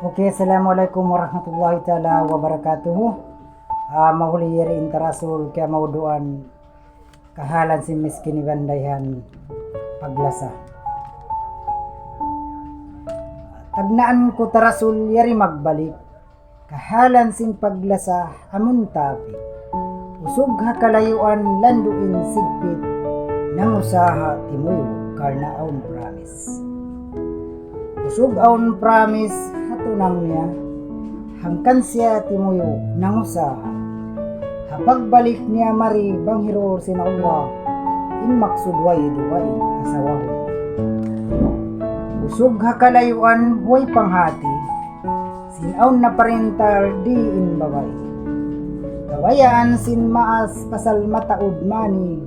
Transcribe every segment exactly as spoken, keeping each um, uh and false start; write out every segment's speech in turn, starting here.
Okay, assalamualaikum warahmatullahi taala wabarakatuh. Ah, mahuli yari in tarasul kiyamauduan kahalan sin miskin iban dayahan paglasa. Tagnaan ku tarasul yari magbalik, kahalan sin paglasa amun tapi. Usug ha kalayuan landu' in sigpit, nangusaha timuyu' karna' awn promise. Usug awn promise ha tunang niya, hangkan siya timuyu' nangusaha. Ha pagbalik niya mari bang hirul sin Allah, in maksud way dugaing asawahun. Usug ha kalayuan way panghati, sin awn naparental di' in babai. Kabayaan sin maas pasal mataud mani,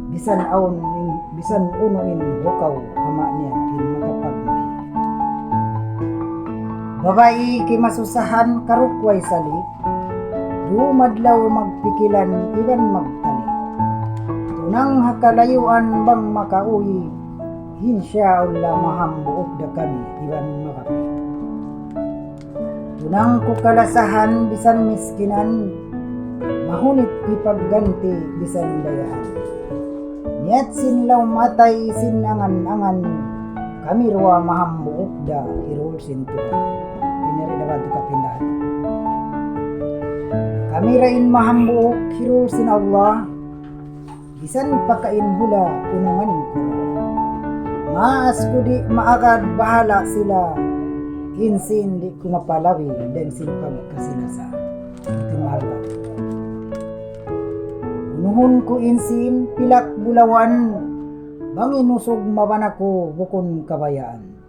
bisan awn in, bisan unu in hukaw ama' niya in makapagmay. Babai kimasusahan karukway sali, dum adlaw magpikilan iban magtali. Tunang ha kalayuan bang makauwi, insya Allah mahambuuk da kami iban makapi. Tunang ku kalasahan bisan miskinan, mahunit hipagganti bisan dayahan. Niyat sin lawm atay sin angan-angan, kami duwa mahambuuk da hirul sin Tuhan. Ini ri dapat tu kapindahan. Kami ra in mahambuuk hirul sin Allah, bisan pakain hula unungan ku. Maas ku di' maagad bahala' sila, in sīn di' ku mapalabi dayn sin pagkasi-lasa. Itu mahal ba? Unuhun ku in sīn pilak bulawan, bang in usug maban aku bukun kabayaan.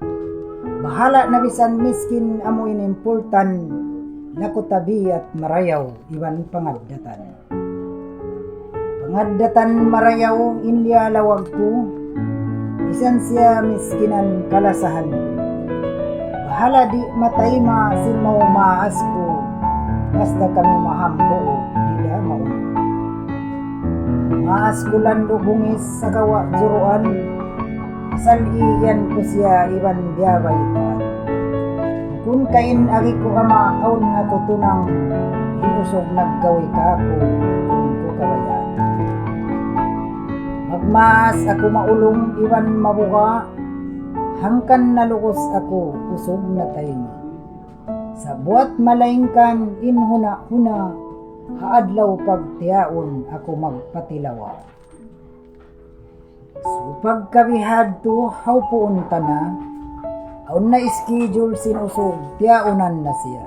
Bahala' na bisan miskin amu in important, laku tabiat marayaw iban pangaddatan. Pangaddatan marayaw in liyalawag ku, bisan siya miskinan kalasahan ku. Bahala' di' matayma' sin mau maas ku, basta kami mahambuuk di' da maunu. Maas ku landu' bungis sagawa' juruan, asal iyan ku siya iban biyabaytaan. Bukun kain agi ku ama' awn aku tunang, in usug naggawi kaku', bukun ku kabayaan. Magmaas aku maulung iban mabuga', hangkan nalugus aku usug natayma'. Sa' buwat malaingkan in huna-huna, ha adlaw pagtiyaun aku magpatilawa. So, pagkabihadtu, hawpuun ta na, awn na schedule sin usug, tiyaunan na siya.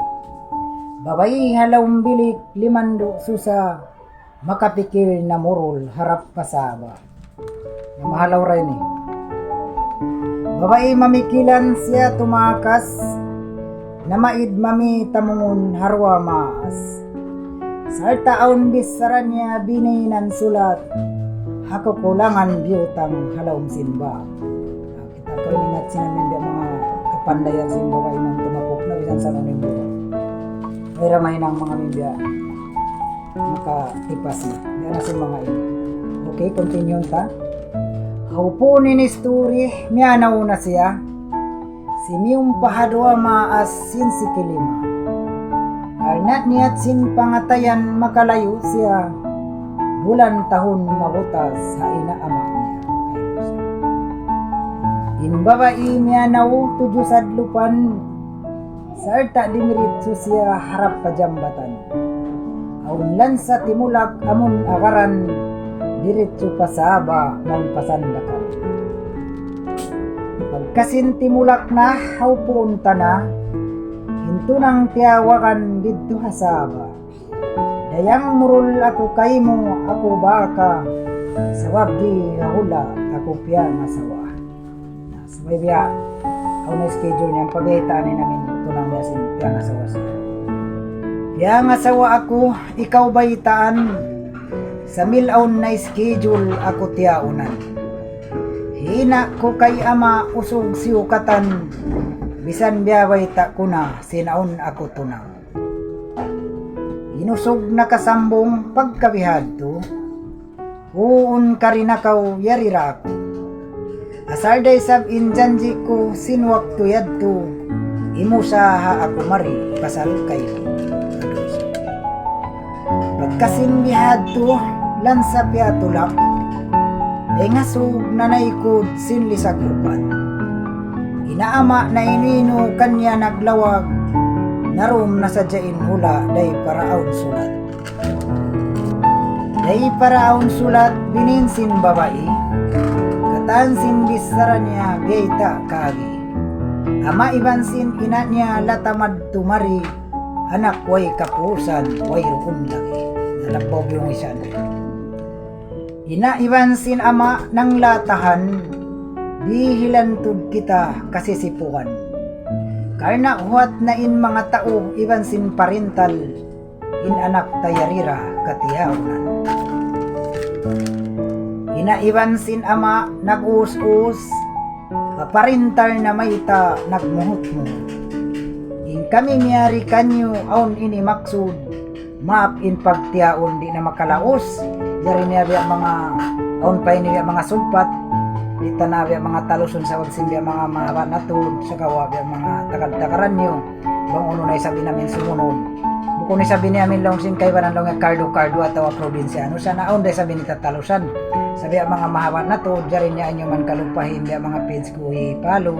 Babai ha lawm bilik, limandu' susa, makapikil na murul harap pa saba. Na mahalaw ra ini. Babai mamikilan siya tumakas, na maid mami tamungun ha duwa maas. Sarta' awn bichara niya bininan sulat, ha kakulangan biyutang ha lawm sin bag. Kita' kaw in ingat sin amin biya' manga kapandayan sin babai man tumapuk na bisan sa' amin biya'. Way ra mahinang manga amin biya' makatipas na. Biya' na sin manga ini. Okay, continue ta. Hawpuun in istori, miyanaw na siya. Simiyum pa ha duwa maas sin sikilima. Karna' niyat sin pangatayan makalayu' siya, bulan tahun mabutas ha ina' ama' niya. In babai miyanaw tudju sadlupan, sarta' dimiritsu siya harap pa jambatan. Awn lansa timulak amun agaran, diritsu pa Sabah mawn pa Sandakan. Pagka sin timulak na hawpuun ta na, in tunang tiyawagan didtu ha Sabah. Dayang murul aku kaymu, aku baka, sabab di' ha hula' aku piyangasawa. Na, subay biya', awn na schedule niya, pagbaytaan in amin tunang niya sin piyangasawa siya. Piyangasawa aku, ikaw baytaan, sambil awn na schedule aku tiyaunan. Hina' ku kay ama' usug siyukatan, bisan biyabayta' ku na sin awn aku tunang. In usug nakasambung pagkabihadtu, huun kari na kaw yari ra aku. Asal da isab in janji' ku sin waktu yadtu, Imusaha aku mari pasal kaymu. Pagka sin bihadtu, lansa piyatulak, dayngasug nanaykud sin lisag upat. In ama' na inu-inu kaniya naglawag, narum na sadja in hula' dayng para awn sulat. Dayng para awn sulat binin sin babai, katan sin bichara niya biyayta' kaagi. Ama' iban sin ina' niya latamad tumari, anak way kapusan, wayruun lagi'. Nalabbaw biyung isan. Ina' iban sin ama' nanglatahan, dihilan tuud kita kasisipuhan. Karna' huwat na in manga tau iban sin parintal, in anak ta yari ra katiyaunan. Ina' iban sin ama' nag-us-us, paparintal na mayta' nagmuhut-muhut. In kami miyari kaniyu awn ini maksud, maap in pagtiyaun di' na makalaus, jari niya biya' manga, awn pa ini biya' manga sugpat, di' ta na biya' manga talusun sabab sin biya' manga mahaba' na tuud, sagawa' biya' manga takad-takaran niyu. Bang unu na isab in amin sumunud. Bukun isab ini amin laung sin kaibanan laung niya kardu-kardu atawa probinsyano. Sa' na awn da isab ini tatalusan. Sa' biya' manga mahaba' na tuud, jari niya in yan man kalupahin, biya' manga pins ku hi Palu.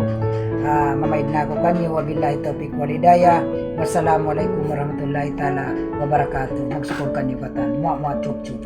Ah, mamaid na aku kaniyu, wabillahi tawfiq wal hidayah. Wassalamu alaykum warahmatullahi ta'ala wabarakatuh. Magsukul kaniyu katan. Muwa'-muwa' chup-chup.